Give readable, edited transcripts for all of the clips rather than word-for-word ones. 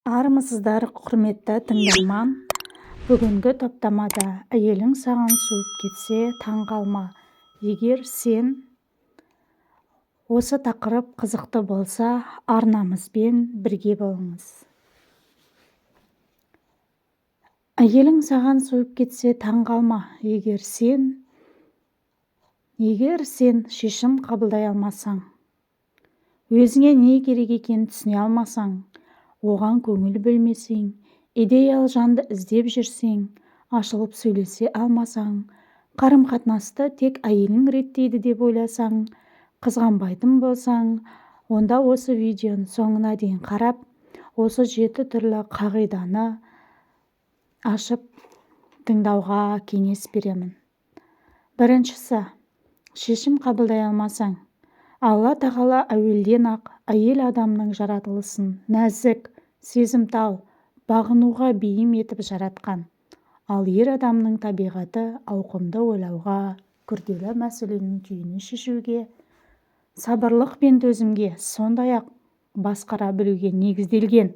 Армысыздар, құрметті тыңдарман! Бүгінгі топтамада әйелің саған суып кетсе, таң қалма. Егер сен осы тақырып қызықты болса, арнамызбен бірге болыңыз. Әйелің саған суып кетсе, таң қалма. Егер сен шешім қабылдай алмасаң, өзіңе не керек екенін түсіне алмасаң, оған көңіл бөлмесең, идеал жанды іздеп жүрсең, ашылып сөйлесе алмасаң, қарым-қатынасты тек әйелің реттейді деп ойласаң, қызғанбайтын болсаң, онда осы видеоның соңына дейін қарап, осы 7 түрлі қағиданы ашып тыңдауға кеңес беремін. Біріншісі, шешім қабылдай алмасаң. Алла тағала әуелден-ақ әйел адамның жаратылысын нәзік, сезімтал, бағынуға бейім етіп жаратқан. Ал ер адамның табиғаты ауқымды ойлауға, күрделі мәселенің түйінін шешуге, сабырлық пен төзімге, сондай-ақ басқара білуге негізделген.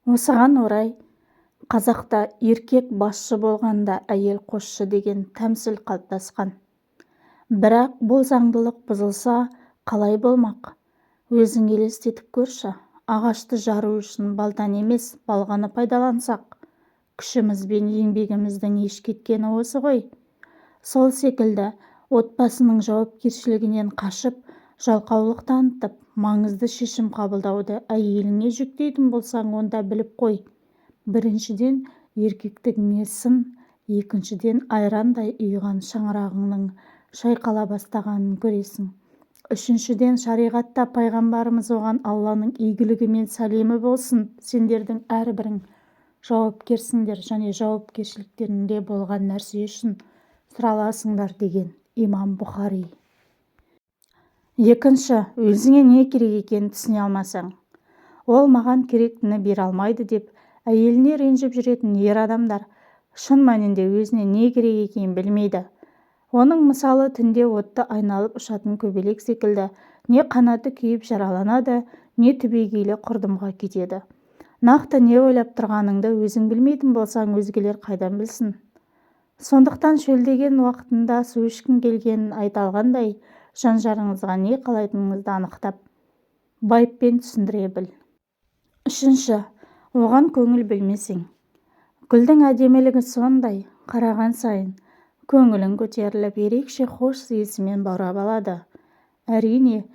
Осыған орай қазақта еркек басшы болғанда әйел қосшы деген тәмсіл қалыптасқан. Бірақ бұл заңдылық бұзылса қалай болмақ? Өзің елестетіп көрші, ағашты жару үшін балтаны емес, балғаны пайдалансақ, күшіміз бен еңбегіміздің еш кеткені осы ғой. Сол секілді отбасының жауапкершілігінен қашып, жалқаулық танытып, маңызды шешім қабылдауды әйеліңе жүктейтін болсаң, онда біліп қой. Біріншіден, еркектігіңе сын, екіншіден, айрандай ұйыған шаңырағыңның шайқала бастағанын көресің. Үшіншіден, шариғатта пайғамбарымыз оған Алланың игілігі мен сәлемі болсын, сендердің әрбірің жауапкерсіңдер және жауапкершіліктеріңде болған нәрсе үшін сұраласыңдар деген. Имам Бұхари. Екінші, өзіңе не керек екенін түсіне алмасаң. Ол маған керектіні бере алмайды деп әйеліне ренжіп жүретін ер адамдар шын мәнінде өзіне не керек екенін білмейді. Оның мысалы түнде отты айналып ұшатын көбелек секілді, не қанаты күйіп жараланады, не түбегейлі құрдымға кетеді. Нақты не ойлап тұрғаныңды өзің білмейтін болсаң, өзгелер қайдан білсін? Сондықтан шөлдеген уақытында су ішкің келгенін айта алғандай, жан-жарыңызға не қалайтыныңызды анықтап, байыппен түсіндіре біл. Үшінші, оған көңіл бөлмесең. Гүлдің әдемілігі сондай, қараған сайын көңілің көтеріліп, ерекше хош иісімен баурап алады. Әрине,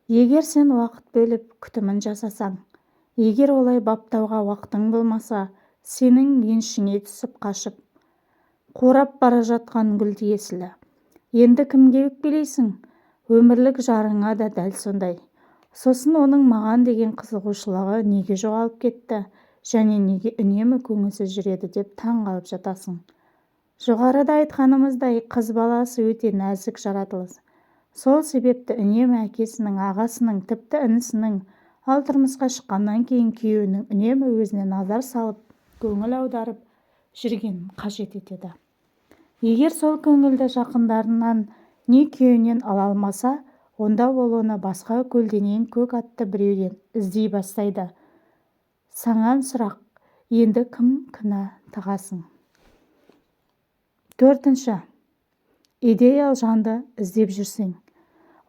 егер сен уақыт бөліп, күтімін жасасаң. Егер олай баптауға уақытың болмаса, сенің еншіңе түсіп қашып, қурап бара жатқан гүл тиесілі. Енді кімге өкпелейсің? Өмірлік жарыңа да дәл сондай. Сосын оның маған деген қызығушылығы неге жоғалып кетті және неге үнемі көңілсіз жүреді деп таң қалып жатасың. Жоғарыда айтқанымыздай, қыз баласы өте нәзік жаратылыс. Сол себепті үнемі әкесінің, ағасының, тіпті інісінің, ал тұрмысқа шыққаннан кейін күйеуінің үнемі өзіне назар салып, көңіл аударып жүргенін қажет етеді. Егер сол көңілді жақындарынан не күйеуінен ала алмаса, онда ол оны басқа көлденең көк атты біреуден іздей бастайды. Саған сұрақ, енді кім кінә тағасың? Төртінші, идеал жанды іздеп жүрсең.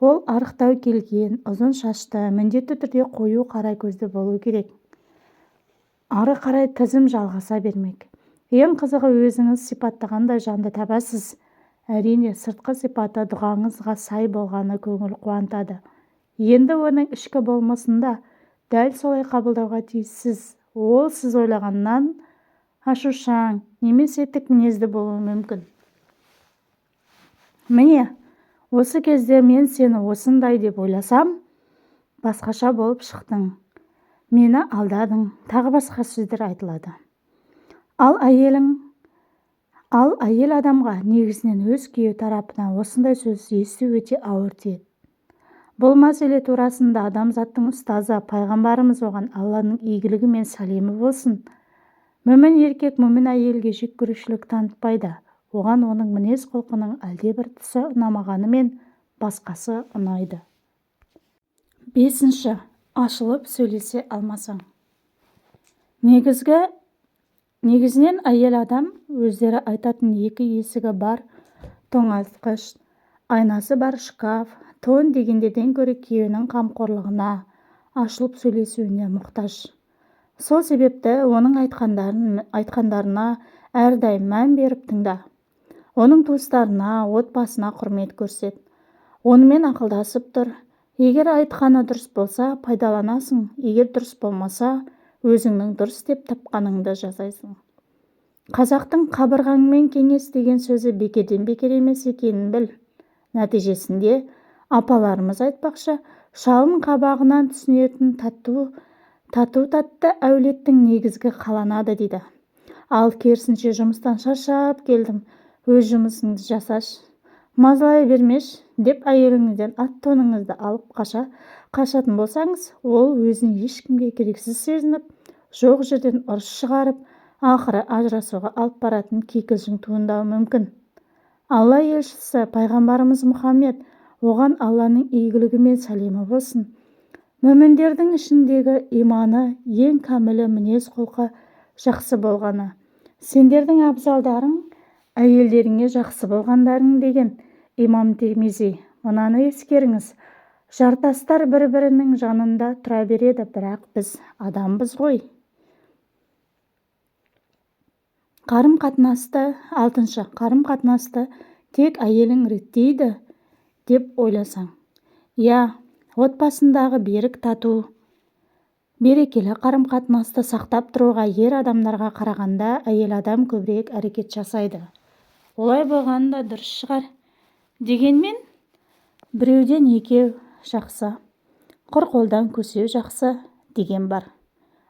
Ол арықтау келген, ұзын шашты, міндетті түрде қою қара көзді болу керек. Ары қарай тізім жалғаса бермек. Ең қызығы, өзіңіз сипаттағандай жанды табасыз. Әрине, сыртқы сипаты дұғаңызға сай болғаны көңіл қуантады. Енді оның ішкі болмысында дәл солай қабылдауға тиіссіз. Ол сіз ойлағаннан ашушаң немесе тік мінезді болуы мүмкін. Міне, осы кезде мен сені осындай деп ойласам, басқаша болып шықтың. Мені алдадың, тағы басқа сөздер айтылады. Ал әйел адамға негізінен өз күйеуі тарапынан осындай сөз есту өте ауыр тиеді. Бұл мәселе турасында адамзаттың ұстазы пайғамбарымыз, оған Алланың игілігі мен сәлемі болсын, мүмін еркек мүмін әйелге жек көрушілік танытпайды. Оған оның мінез-құлқының әлдебір тұсы ұнамағанымен басқасы ұнайды. Бесінші, Ашылып сөйлесе алмасаң. Негізінен әйел адам өздері айтатын екі есігі бар тоңазытқыш, айнасы бар шкаф, тон дегендерден гөрі күйеуінің қамқорлығына, ашылып сөйлесуіне мұқтаж. Сол себепті оның айтқандарына әрдайым мән беріп тыңда. Оның туыстарына, отбасына құрмет көрсет. Онымен ақылдасып тұр. Егер айтқаны дұрыс болса, пайдаланасың, егер дұрыс болмаса, өзіңнің дұрыс деп тапқаныңды жасайсың. Қазақтың қабырғаңмен кеңес деген сөзі бекерден бекер емес екенін біл. Нәтижесінде апаларымыз айтпақшы, шалын қабағынан түсінетін тату-тәтті әулеттің негізгі қаланады дейді. Ал керісінше жұмыстан шаршап келдім, өз жұмысыңды жасашы, мазалай бермеші деп әйеліңізден ат-тоныңызды алып қашатын болсаңыз, ол өзін ешкімге керексіз сезініп, жоқ жерден ұрыс шығарып, ақыры ажырасуға алып баратын кикілжің туындауы мүмкін. Алла елшісі пайғамбарымыз Мұхаммед, оған Алланың игілігі мен сәлемі болсын, мүміндердің ішіндегі иманы ең кәмілі, мінез-құлқы жақсы болғаны. Сендердің абзалдарың әйелдеріңе жақсы болғандарың деген Имам Тирмизи. Мынаны ескеріңіз, жартастар бір-бірінің жанында тұра береді, бірақ біз адамбыз ғой. Қарым-қатынасты, алтыншы, қарым-қатынасты тек әйелің реттейді деп ойласаң. Иә, отбасындағы берік, тату, берекелі қарым-қатынасты сақтап тұруға ер адамдарға қарағанда әйел адам көбірек әрекет жасайды. Олай болғаны да дұрыс шығар. Дегенмен, біреуден екеу жақсы, құр қолдан көсеу жақсы деген бар.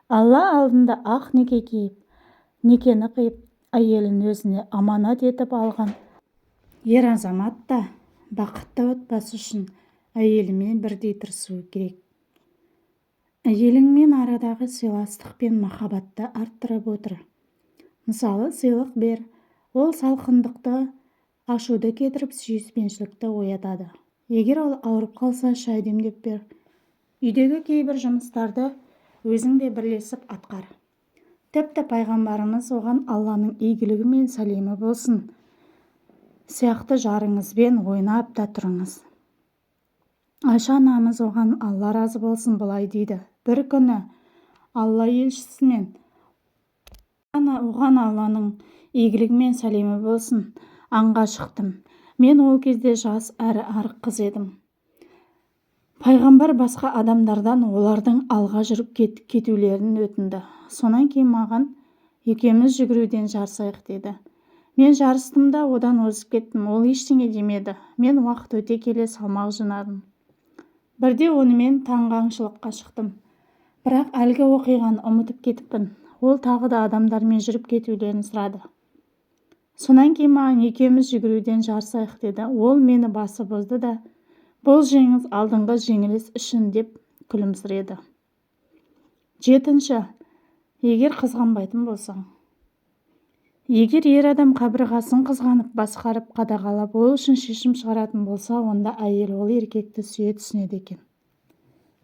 Алла алдында ақ неке киіп, некені қиып, әйелін өзіне аманат етіп алған ер азамат та бақытты отбасы үшін әйелімен бірдей тырысуы керек. Әйеліңмен арадағы сыйластық пен махаббатты арттырып отыр. Мысалы, сыйлық бер, ол салқындықты, ашуды кетіріп, сүйіспеншілікті оятады. Егер ол ауырып қалса, шай демдеп бер. Үйдегі кейбір жұмыстарды өзің де бірлесіп атқар. Тіпті пайғамбарымыз, оған Алланың игілігі мен сәлемі болсын, сияқты жарыңызбен ойнап та тұрыңыз. Айша анамыз, оған Алла разы болсын, былай дейді: бір күні Алла елшісімен, оған Алланың игілігі мен сәлемі болсын, аңға шықтым. Мен ол кезде жас әрі арық қыз едім. Пайғамбар басқа адамдардан олардың алға жүріп кетулерін өтінді. Сонан кейін маған: «Екеуміз жүгіруден жарысайық», – деді. Мен жарыстым да, одан озып кеттім. Ол ештеңе демеді. Мен уақыт өте келе салмақ жинадым. Бірде онымен таңғы аңшылыққа шықтым. Бірақ әлгі оқиғаны ұмытып кетіппін. Ол тағы да адамдармен жүріп кетулерін сұрады. Сонан кейін маған: «Екеуміз жүгіруден жарысайық», – деді. Ол мені басып озды да, «Бұл жеңіс алдыңғы жеңіліс үшін», – деп күлімсіреді. Жетінші, егер қызғанбайтын болсаң. Егер ер адам қабырғасын қызғанып, басқарып, қадағалап, ол үшін шешім шығаратын болса, онда әйел ол еркекті сүйе түсінеді екен.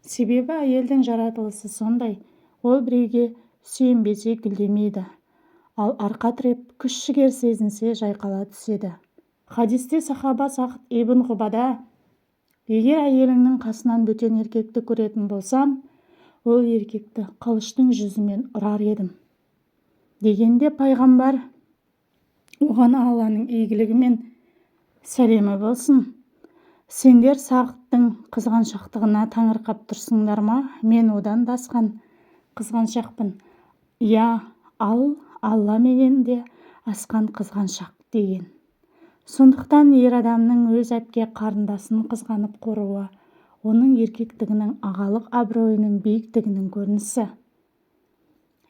Себебі әйелдің жаратылысы сондай, ол біреуге сүйенбесе, гүлдемейді, ал арқа тіреп, күш-жігер сезінсе, жайқала түседі. Хадисте сахаба Сағд ибн Ғұбада: «Егер әйеліңнің қасынан бөтен еркекті көретін болсам, ол еркекті қылыштың жүзімен ұрар едім», – дегенде, пайғамбар, оған Алланың игілігі мен сәлемі болсын: «Сендер Сағдтың қызғаншақтығына таңырқап тұрсыңдар ма? Мен одан да асқан қызғаншақпын, иә, ал Алла менен де асқан қызғаншақ», – деген. Сондықтан ер адамның өз әпке қарындасын қызғанып қоруы оның еркектігінің, ағалық абыройының биіктігінің көрінісі.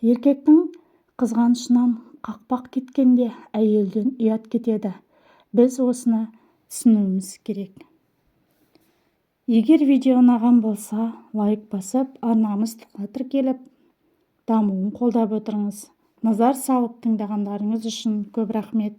Еркектің қызғанышынан қақпақ кеткенде, әйелден ұят кетеді. Біз осыны түсінуіміз керек. Егер видео ұнаған болса, лайк басып, арнамызға тіркеліп, дамуын қолдап отырыңыз. Назар салып тыңдағандарыңыз үшін көп рахмет.